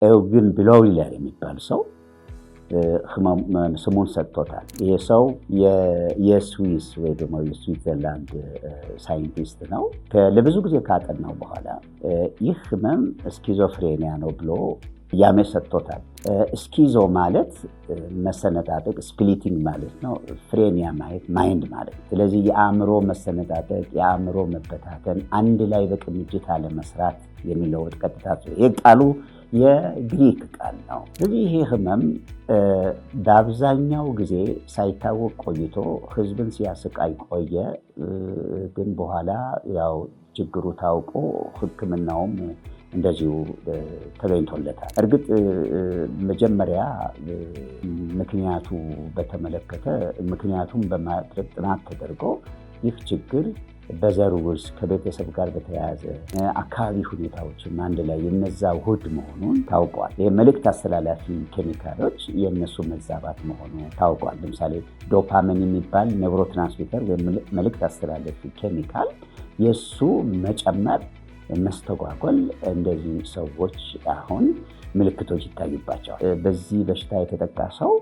ኤውግን ብሎይለር የሚባል ሰው ስሙን ሰጥቶታል። ይህ ሰው የስዊስ ወይ ደግሞ የስዊትዘርላንድ ሳይንቲስት ነው። ለብዙ ጊዜ ካጠናው በኋላ ይህ ህመም schizophrenia ነው ብሎ ስያሜ ሰጥቶታል። Schizo ማለት መሰነጣጠቅ፣ splitting ማለት ነው። Phrenia ማለት mind ማለት ነው። ስለዚህ የአእምሮ መሰነጣጠቅ፣ የአእምሮ መበታተን፣ አንድ ላይ በቅንጅት አለመስራት የሚለው ቀጥታ ይህ ቃሉ የግሪክ ቃል ነው። ስለዚህ ይሄ ህመም በአብዛኛው ጊዜ ሳይታወቅ ቆይቶ ህዝብን ሲያሰቃይ ቆየ። ግን በኋላ ያው ችግሩ ታውቆ ሕክምናውም እንደዚሁ ተገኝቶለታል። እርግጥ መጀመሪያ ምክንያቱ በተመለከተ ምክንያቱም በማድረግ ጥናት ተደርጎ ይህ ችግር በዘር ውርስ ከቤተሰብ ጋር በተያያዘ አካባቢ ሁኔታዎችም አንድ ላይ የነዛ ውህድ መሆኑን ታውቋል። ይህ መልእክት አስተላላፊ ኬሚካሎች የእነሱ መዛባት መሆኑ ታውቋል። ለምሳሌ ዶፓሚን የሚባል neurotransmitter ወይም መልእክት አስተላላፊ ኬሚካል የእሱ መጨመር መስተጓጎል፣ እንደዚህ ሰዎች አሁን ምልክቶች ይታዩባቸዋል። በዚህ በሽታ የተጠቃ ሰው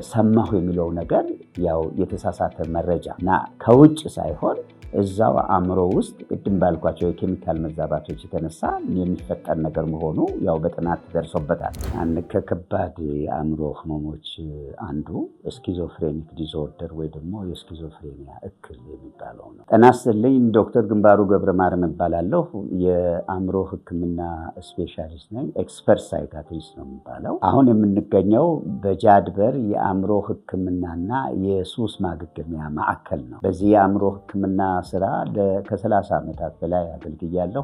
ሰማሁ የሚለው ነገር ያው የተሳሳተ መረጃ እና ከውጭ ሳይሆን እዛው አእምሮ ውስጥ ቅድም ባልኳቸው የኬሚካል መዛባቶች የተነሳ የሚፈጠር ነገር መሆኑ ያው በጥናት ተደርሶበታል። ከከባድ የአእምሮ ህመሞች አንዱ schizophrenic disorder ወይ ደግሞ የ schizophrenia እክል የሚባለው ነው። ጤና ይስጥልኝ። ዶክተር ግንባሩ ገብረ ማርያም እባላለሁ። የአእምሮ ሕክምና specialist ነኝ። Expert psychiatrist ነው የሚባለው። አሁን የምንገኘው በጃድበር የአእምሮ ሕክምናና የሱስ ማገገሚያ ማዕከል ነው። በዚህ የአእምሮ ሕክምና ስራ ከ30 ዓመታት በላይ አገልግያለሁ።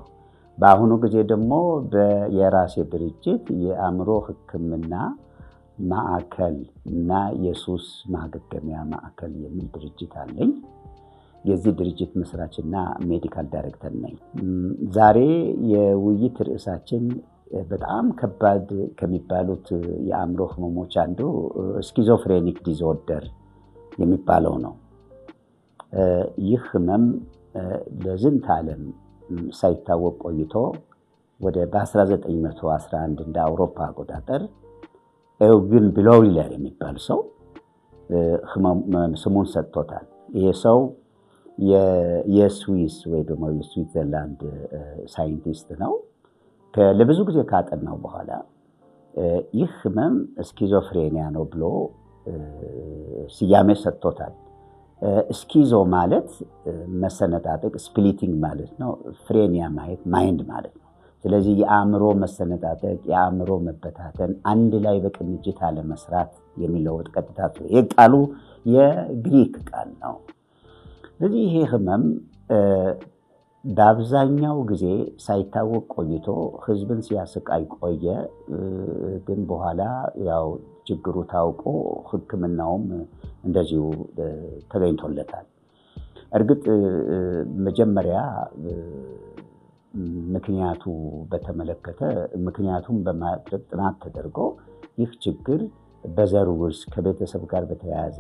በአሁኑ ጊዜ ደግሞ የራሴ ድርጅት የአእምሮ ሕክምና ማዕከል እና የሱስ ማገገሚያ ማዕከል የሚል ድርጅት አለኝ። የዚህ ድርጅት መስራችና medical director ነኝ። ዛሬ የውይይት ርዕሳችን በጣም ከባድ ከሚባሉት የአእምሮ ህመሞች አንዱ schizophrenic disorder የሚባለው ነው። ይህ ህመም ለዝንተ ዓለም ሳይታወቅ ቆይቶ ወደ በ1911 እንደ አውሮፓ አቆጣጠር ኤውግን ብሎይለር የሚባል ሰው ስሙን ሰጥቶታል። ይህ ሰው የስዊስ ወይ ደግሞ የስዊትዘርላንድ ሳይንቲስት ነው። ለብዙ ጊዜ ካጠናው በኋላ ይህ ህመም schizophrenia ነው ብሎ ስያሜ ሰጥቶታል። Schizo ማለት መሰነጣጠቅ፣ splitting ማለት ነው። Phrenia ማለት mind ማለት ነው። ስለዚህ የአእምሮ መሰነጣጠቅ፣ የአእምሮ መበታተን፣ አንድ ላይ በቅንጅት አለመስራት የሚለው ቀጥታ ይህ ቃሉ የግሪክ ቃል ነው። ስለዚህ ይሄ ህመም በአብዛኛው ጊዜ ሳይታወቅ ቆይቶ ህዝብን ሲያሰቃይ ቆየ። ግን በኋላ ያው ችግሩ ታውቆ ሕክምናውም እንደዚሁ ተገኝቶለታል። እርግጥ መጀመሪያ ምክንያቱ በተመለከተ ምክንያቱም በማድረግ ጥናት ተደርጎ ይህ ችግር በዘር ውርስ ከቤተሰብ ጋር በተያያዘ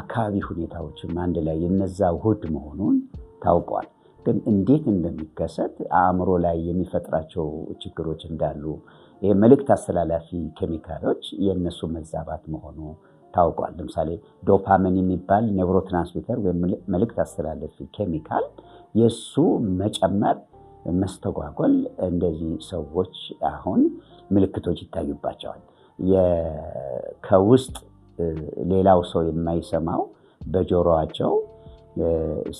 አካባቢ ሁኔታዎችም አንድ ላይ የነዛ ውህድ መሆኑን ታውቋል። ግን እንዴት እንደሚከሰት አእምሮ ላይ የሚፈጥራቸው ችግሮች እንዳሉ መልእክት አስተላላፊ ኬሚካሎች የእነሱ መዛባት መሆኑ ታውቋል። ለምሳሌ ዶፓሚን የሚባል neurotransmitter ወይም መልእክት አስተላላፊ ኬሚካል የእሱ መጨመር መስተጓጎል፣ እንደዚህ ሰዎች አሁን ምልክቶች ይታዩባቸዋል። ከውስጥ ሌላው ሰው የማይሰማው በጆሮአቸው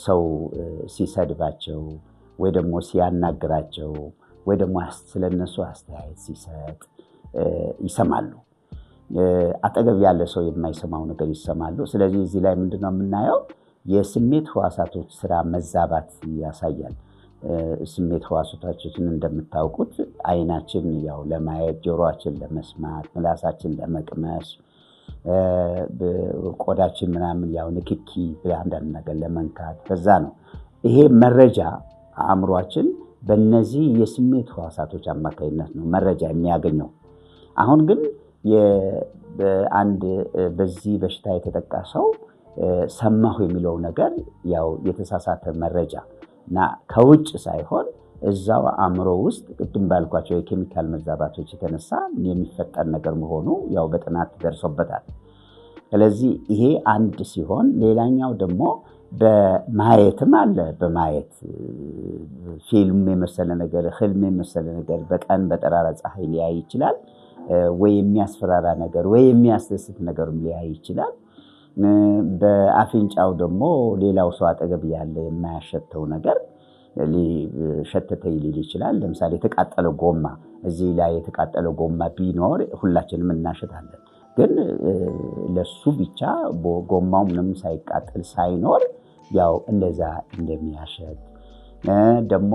ሰው ሲሰድባቸው ወይ ደግሞ ሲያናግራቸው ወይ ደግሞ ስለነሱ አስተያየት ሲሰጥ ይሰማሉ። አጠገብ ያለ ሰው የማይሰማው ነገር ይሰማሉ። ስለዚህ እዚህ ላይ ምንድነው የምናየው? የስሜት ህዋሳቶች ስራ መዛባት ያሳያል። ስሜት ህዋሳቶችን እንደምታውቁት አይናችን ያው ለማየት፣ ጆሮአችን ለመስማት፣ ምላሳችን ለመቅመስ፣ ቆዳችን ምናምን ያው ንክኪ አንዳንድ ነገር ለመንካት በዛ ነው። ይሄ መረጃ አእምሯችን በእነዚህ የስሜት ህዋሳቶች አማካኝነት ነው መረጃ የሚያገኘው። አሁን ግን አንድ በዚህ በሽታ የተጠቃ ሰው ሰማሁ የሚለው ነገር ያው የተሳሳተ መረጃ እና ከውጭ ሳይሆን እዛው አእምሮ ውስጥ ቅድም ባልኳቸው የኬሚካል መዛባቶች የተነሳ የሚፈጠር ነገር መሆኑ ያው በጥናት ደርሶበታል። ስለዚህ ይሄ አንድ ሲሆን፣ ሌላኛው ደግሞ በማየትም አለ። በማየት ፊልም የመሰለ ነገር፣ ህልም የመሰለ ነገር በቀን በጠራራ ፀሐይ ሊያይ ይችላል። ወይ የሚያስፈራራ ነገር ወይ የሚያስደስት ነገርም ሊያይ ይችላል። በአፍንጫው ደግሞ ሌላው ሰው አጠገብ ያለ የማያሸተው ነገር ሸተተኝ ሊል ይችላል። ለምሳሌ የተቃጠለ ጎማ፣ እዚህ ላይ የተቃጠለ ጎማ ቢኖር ሁላችንም እናሸታለን። ግን ለሱ ብቻ ጎማው ምንም ሳይቃጠል ሳይኖር ያው እንደዛ እንደሚያሸት፣ ደግሞ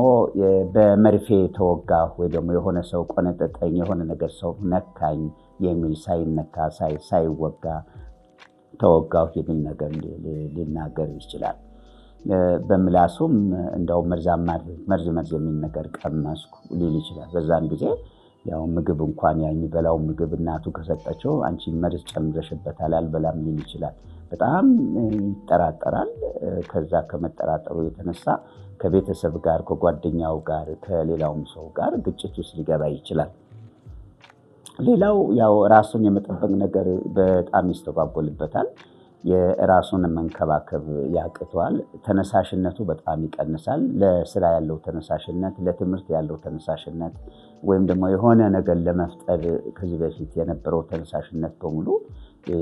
በመርፌ ተወጋሁ ወይ ደግሞ የሆነ ሰው ቆነጠጠኝ፣ የሆነ ነገር ሰው ነካኝ የሚል፣ ሳይነካ ሳይወጋ ተወጋሁ የሚል ነገር ሊናገር ይችላል። በምላሱም እንደው መርዛማ መርዝ መርዝ የሚል ነገር ቀመስኩ ሊል ይችላል። በዛን ጊዜ ያው ምግብ እንኳን ያ የሚበላው ምግብ እናቱ ከሰጠችው አንቺ መርዝ ጨምረሽበታል አልበላም ሊል ይችላል። በጣም ይጠራጠራል። ከዛ ከመጠራጠሩ የተነሳ ከቤተሰብ ጋር፣ ከጓደኛው ጋር፣ ከሌላውም ሰው ጋር ግጭት ውስጥ ሊገባ ይችላል። ሌላው ያው ራሱን የመጠበቅ ነገር በጣም ይስተጓጎልበታል። የራሱን መንከባከብ ያቅተዋል። ተነሳሽነቱ በጣም ይቀንሳል። ለስራ ያለው ተነሳሽነት፣ ለትምህርት ያለው ተነሳሽነት ወይም ደግሞ የሆነ ነገር ለመፍጠር ከዚህ በፊት የነበረው ተነሳሽነት በሙሉ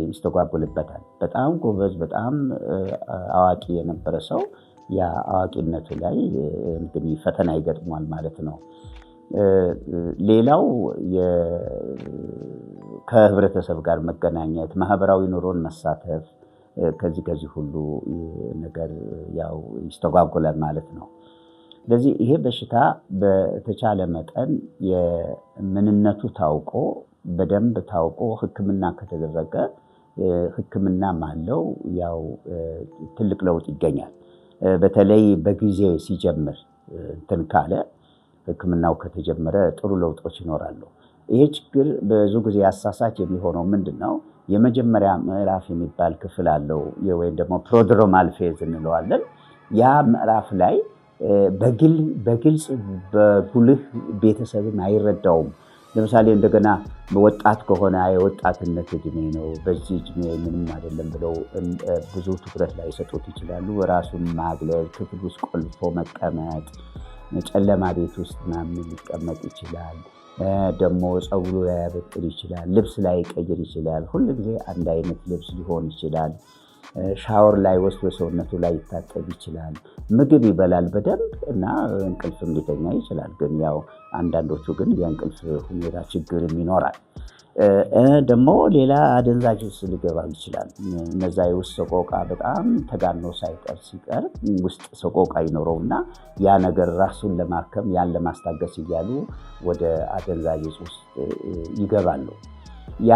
ይስተጓጎልበታል። በጣም ጎበዝ፣ በጣም አዋቂ የነበረ ሰው ያ አዋቂነቱ ላይ እንግዲህ ፈተና ይገጥሟል ማለት ነው። ሌላው ከህብረተሰብ ጋር መገናኘት፣ ማህበራዊ ኑሮን መሳተፍ ከዚህ ከዚህ ሁሉ ነገር ያው ይስተጓጎላል ማለት ነው። ስለዚህ ይሄ በሽታ በተቻለ መጠን የምንነቱ ታውቆ፣ በደንብ ታውቆ ሕክምና ከተደረገ፣ ሕክምናም አለው፣ ያው ትልቅ ለውጥ ይገኛል። በተለይ በጊዜ ሲጀምር እንትን ካለ፣ ሕክምናው ከተጀመረ ጥሩ ለውጦች ይኖራሉ። ይሄ ችግር ብዙ ጊዜ አሳሳች የሚሆነው ምንድን ነው? የመጀመሪያ ምዕራፍ የሚባል ክፍል አለው ወይም ደግሞ prodromal phase እንለዋለን። ያ ምዕራፍ ላይ በግልጽ በጉልህ ቤተሰብም አይረዳውም። ለምሳሌ እንደገና ወጣት ከሆነ የወጣትነት እድሜ ነው፣ በዚህ እድሜ ምንም አይደለም ብለው ብዙ ትኩረት ላይሰጡት ይችላሉ። ራሱን ማግለል፣ ክፍል ውስጥ ቆልፎ መቀመጥ፣ ጨለማ ቤት ውስጥ ምናምን ሊቀመጥ ይችላል። ደግሞ ፀጉሩ ላያበጥር ይችላል። ልብስ ላይቀይር ይችላል። ሁል ጊዜ አንድ አይነት ልብስ ሊሆን ይችላል። ሻወር ላይ ወስዶ ሰውነቱ ላይ ይታጠብ ይችላል። ምግብ ይበላል በደንብ እና እንቅልፍም ሊተኛ ይችላል። ግን ያው አንዳንዶቹ ግን የእንቅልፍ ሁኔታ ችግርም ይኖራል። ደግሞ ሌላ አደንዛዥ ውስጥ ሊገባ ይችላል። እነዛ የውስጥ ሰቆቃ በጣም ተጋኖ ሳይቀር ሲቀር ውስጥ ሰቆቃ ይኖረውና ያ ነገር ራሱን ለማከም፣ ያን ለማስታገስ እያሉ ወደ አደንዛዥ ውስጥ ይገባሉ። ያ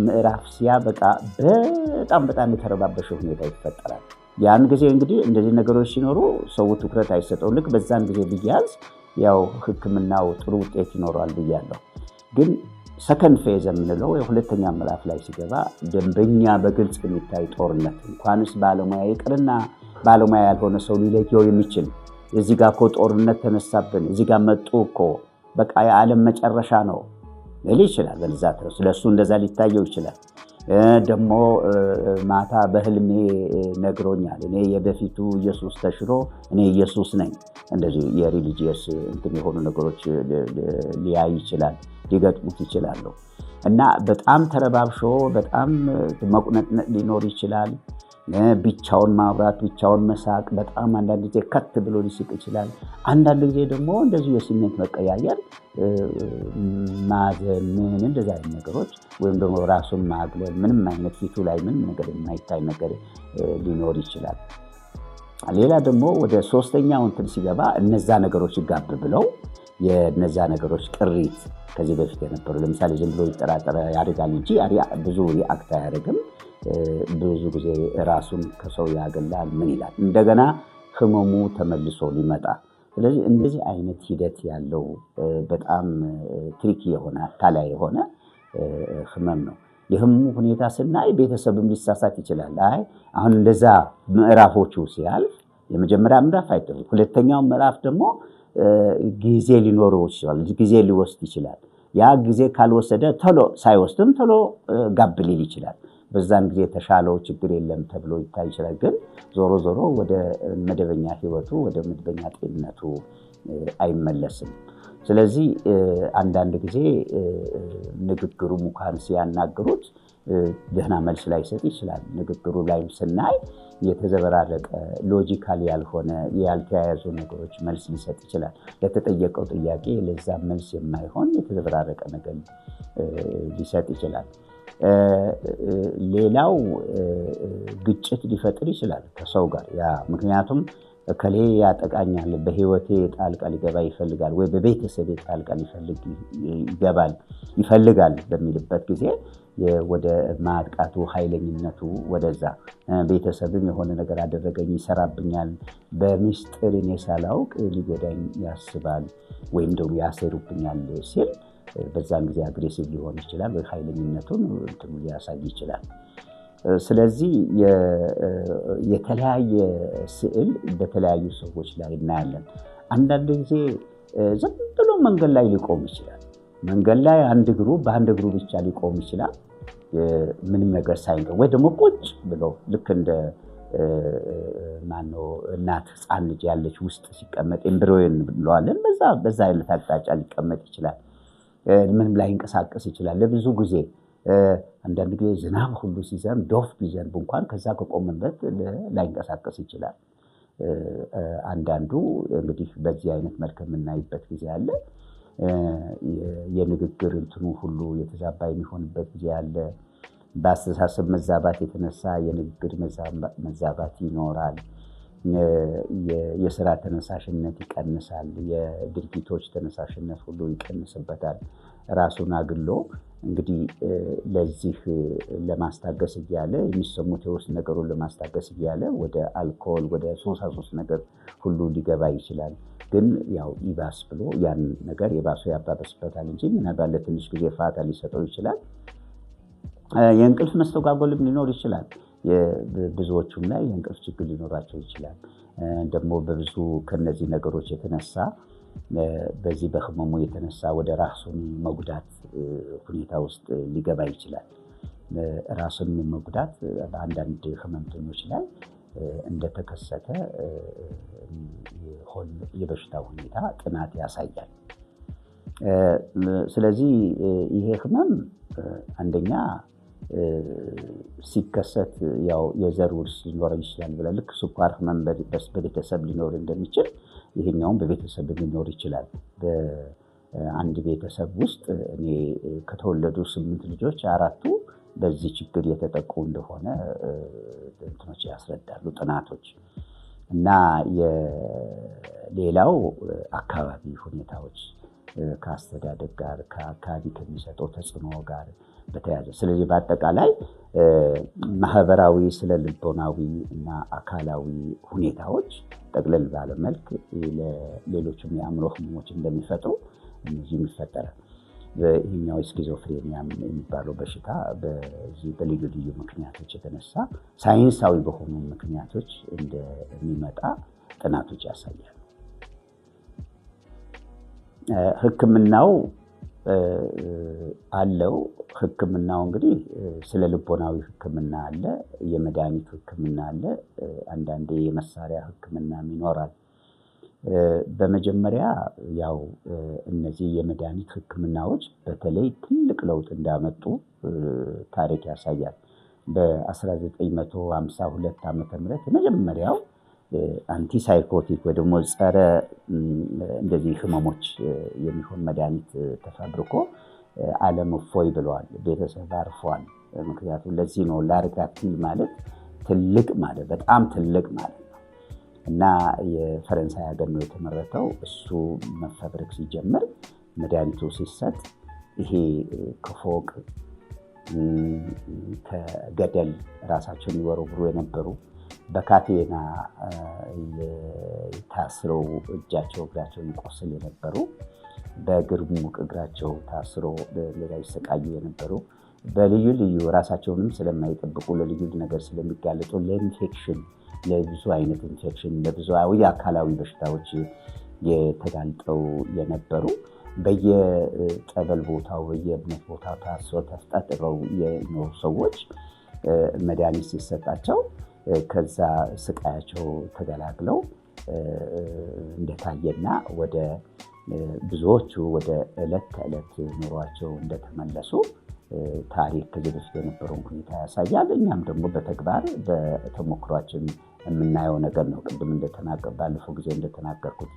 ምዕራፍ ሲያበቃ በጣም በጣም የተረባበሸ ሁኔታ ይፈጠራል። ያን ጊዜ እንግዲህ እንደዚህ ነገሮች ሲኖሩ ሰው ትኩረት አይሰጠው። ልክ በዛን ጊዜ ቢያዝ ያው ሕክምናው ጥሩ ውጤት ይኖረዋል ብያለሁ። ግን second phase የምንለው የሁለተኛ ምዕራፍ ላይ ሲገባ ደንበኛ በግልጽ የሚታይ ጦርነት፣ እንኳንስ ባለሙያ ይቅርና ባለሙያ ያልሆነ ሰው ሊለየው የሚችል፣ እዚህ ጋር እኮ ጦርነት ተነሳብን፣ እዚህ ጋር መጡ እኮ፣ በቃ የዓለም መጨረሻ ነው ሊል ይችላል። በዛ ስለሱ እንደዛ ሊታየው ይችላል። ደግሞ ማታ በህልሜ ነግሮኛል። እኔ የበፊቱ ኢየሱስ ተሽሮ እኔ ኢየሱስ ነኝ። እንደዚህ የ religious እንትን የሆኑ ነገሮች ሊያይ ይችላል፣ ሊገጥሙት ይችላሉ። እና በጣም ተረባብሾ በጣም መቁነጥነጥ ሊኖር ይችላል። ብቻውን ማውራት፣ ብቻውን መሳቅ፣ በጣም አንዳንድ ጊዜ ከት ብሎ ሊስቅ ይችላል። አንዳንድ ጊዜ ደግሞ እንደዚሁ የስሜት መቀያየር፣ ማዘን፣ ምን እንደዚ አይነት ነገሮች ወይም ደግሞ ራሱን ማግለል፣ ምንም አይነት ፊቱ ላይ ምንም ነገር የማይታይ ነገር ሊኖር ይችላል። ሌላ ደግሞ ወደ ሶስተኛው እንትን ሲገባ እነዛ ነገሮች ጋብ ብለው የነዛ ነገሮች ቅሪት ከዚህ በፊት የነበሩ፣ ለምሳሌ ዝም ብሎ ይጠራጠረ ያድጋል እንጂ ብዙ react አያደርግም። ብዙ ጊዜ ራሱን ከሰው ያገላል። ምን ይላል፣ እንደገና ህመሙ ተመልሶ ሊመጣ። ስለዚህ እንደዚህ አይነት ሂደት ያለው በጣም tricky የሆነ፣ አታላይ የሆነ ህመም ነው። የህመሙ ሁኔታ ስናይ ቤተሰብም ሊሳሳት ይችላል። አይ አሁን እንደዛ ምዕራፎቹ ሲያልፍ የመጀመሪያ ምዕራፍ አይደለም፣ ሁለተኛው ምዕራፍ ደግሞ ጊዜ ሊኖረው ይችላል፣ ጊዜ ሊወስድ ይችላል። ያ ጊዜ ካልወሰደ ቶሎ ሳይወስድም ቶሎ ጋብ ሊል ይችላል። በዛን ጊዜ የተሻለው ችግር የለም ተብሎ ይታይ ይችላል። ግን ዞሮ ዞሮ ወደ መደበኛ ህይወቱ፣ ወደ መደበኛ ጤንነቱ አይመለስም። ስለዚህ አንዳንድ ጊዜ ንግግሩ እንኳን ሲያናግሩት ደህና መልስ ላይሰጥ ይችላል። ንግግሩ ላይም ስናይ የተዘበራረቀ፣ logical ያልሆነ፣ ያልተያያዙ ነገሮች መልስ ሊሰጥ ይችላል። ለተጠየቀው ጥያቄ ለዛ መልስ የማይሆን የተዘበራረቀ ነገር ሊሰጥ ይችላል። ሌላው ግጭት ሊፈጥር ይችላል ከሰው ጋር። ያ ምክንያቱም እከሌ ያጠቃኛል፣ በህይወቴ ጣልቃ ሊገባ ይፈልጋል ወይ በቤተሰቤ ጣልቃ ሊፈልግ ይገባል ይፈልጋል በሚልበት ጊዜ ወደ ማጥቃቱ፣ ኃይለኝነቱ ወደዛ፣ ቤተሰብም የሆነ ነገር አደረገኝ፣ ይሰራብኛል፣ በሚስጥር እኔ ሳላውቅ ሊጎዳኝ ያስባል ወይም ደግሞ ያሴሩብኛል ሲል በዛን ጊዜ aggressive ሊሆን ይችላል ወይ ኃይለኝነቱን እንትኑ ሊያሳይ ይችላል። ስለዚህ የተለያየ ስዕል በተለያዩ ሰዎች ላይ እናያለን። አንዳንድ ጊዜ ዝም ብሎ መንገድ ላይ ሊቆም ይችላል። መንገድ ላይ አንድ እግሩ በአንድ እግሩ ብቻ ሊቆም ይችላል። ምንም ነገር ሳይንቀ ወይ ደግሞ ቁጭ ብሎ ልክ እንደ ማነው እናት ህፃን ልጅ ያለች ውስጥ ሲቀመጥ embryo እንለዋለን። በዛ አይነት አቅጣጫ ሊቀመጥ ይችላል። ምንም ላይንቀሳቀስ ይችላል ለብዙ ጊዜ። አንዳንድ ጊዜ ዝናብ ሁሉ ሲዘንብ፣ ዶፍ ቢዘንብ እንኳን ከዛ ከቆመበት ላይንቀሳቀስ ይችላል። አንዳንዱ እንግዲህ በዚህ አይነት መልክ የምናይበት ጊዜ አለ። የንግግር እንትኑ ሁሉ የተዛባ የሚሆንበት ጊዜ አለ። በአስተሳሰብ መዛባት የተነሳ የንግግር መዛባት ይኖራል። የስራ ተነሳሽነት ይቀንሳል። የድርጊቶች ተነሳሽነት ሁሉ ይቀንስበታል። ራሱን አግሎ እንግዲህ ለዚህ ለማስታገስ እያለ፣ የሚሰሙት የውስጥ ነገሩን ለማስታገስ እያለ ወደ አልኮል፣ ወደ ሱሳሱስ ነገር ሁሉ ሊገባ ይችላል። ግን ያው ይባስ ብሎ ያን ነገር የባሰ ያባበስበታል እንጂ ምናልባት ለትንሽ ጊዜ ፋታ ሊሰጠው ይችላል። የእንቅልፍ መስተጓጎልም ሊኖር ይችላል። ብዙዎቹም ላይ የእንቅልፍ ችግር ሊኖራቸው ይችላል። ደግሞ በብዙ ከነዚህ ነገሮች የተነሳ፣ በዚህ በህመሙ የተነሳ ወደ ራሱን መጉዳት ሁኔታ ውስጥ ሊገባ ይችላል። ራሱን መጉዳት በአንዳንድ ህመምተኞች ላይ እንደተከሰተ የበሽታው ሁኔታ ጥናት ያሳያል። ስለዚህ ይሄ ህመም አንደኛ ሲከሰት ያው የዘር ውርስ ሊኖረው ይችላል ብለን፣ ልክ ስኳር ህመም በቤተሰብ ሊኖር እንደሚችል ይሄኛውም በቤተሰብ ሊኖር ይችላል። በአንድ ቤተሰብ ውስጥ እኔ ከተወለዱ ስምንት ልጆች አራቱ በዚህ ችግር የተጠቁ እንደሆነ እንትኖች ያስረዳሉ ጥናቶች። እና የሌላው አካባቢ ሁኔታዎች፣ ከአስተዳደግ ጋር፣ ከአካባቢ ከሚሰጠው ተጽዕኖ ጋር በተያያዘ። ስለዚህ በአጠቃላይ ማህበራዊ፣ ስነ ልቦናዊ እና አካላዊ ሁኔታዎች ጠቅለል ባለ መልክ ሌሎችም የአእምሮ ህመሞች እንደሚፈጥሩ እነዚህም ይፈጠራል። ይህኛው schizophrenia የሚባለው በሽታ በዚህ በልዩ ልዩ ምክንያቶች የተነሳ፣ ሳይንሳዊ በሆኑ ምክንያቶች እንደሚመጣ ጥናቶች ያሳያሉ። ሕክምናው አለው። ሕክምናው እንግዲህ ስነ ልቦናዊ ሕክምና አለ፣ የመድኃኒት ሕክምና አለ፣ አንዳንዴ የመሳሪያ ሕክምናም ይኖራል። በመጀመሪያ ያው እነዚህ የመድኃኒት ሕክምናዎች በተለይ ትልቅ ለውጥ እንዳመጡ ታሪክ ያሳያል። በ1952 ዓመተ ምህረት የመጀመሪያው antipsychotic ወይ ደግሞ ጸረ እንደዚህ ህመሞች የሚሆን መድኃኒት ተፈብርኮ ዓለም እፎይ ብለዋል። ቤተሰብ አርፏል። ምክንያቱም ለዚህ ነው ላርጋክቲል ማለት ትልቅ ማለት፣ በጣም ትልቅ ማለት ነው። እና የፈረንሳይ ሀገር ነው የተመረተው። እሱ መፈብረክ ሲጀምር፣ መድኃኒቱ ሲሰጥ ይሄ ከፎቅ ከገደል ራሳቸውን ይወረውሩ የነበሩ፣ በካቴና ታስረው እጃቸው እግራቸው ይቆስል የነበሩ፣ በእግር ሙቅ እግራቸው ታስሮ ሌላ ይሰቃዩ የነበሩ፣ በልዩ ልዩ ራሳቸውንም ስለማይጠብቁ ለልዩ ነገር ስለሚጋለጡ ለኢንፌክሽን፣ ለብዙ አይነት ኢንፌክሽን፣ ለብዙ አካላዊ በሽታዎች የተጋልጠው የነበሩ፣ በየጠበል ቦታው በየእምነት ቦታው ታስረው ተስጠጥረው የኖሩ ሰዎች መድኃኒት ሲሰጣቸው ከዛ ስቃያቸው ተገላግለው እንደታየና ወደ ብዙዎቹ ወደ ዕለት ተዕለት ኑሯቸው እንደተመለሱ ታሪክ ከዚህ በፊት የነበረውን ሁኔታ ያሳያል። እኛም ደግሞ በተግባር በተሞክሯችን የምናየው ነገር ነው። ቅድም እንደተናገር ባለፈው ጊዜ እንደተናገርኩት።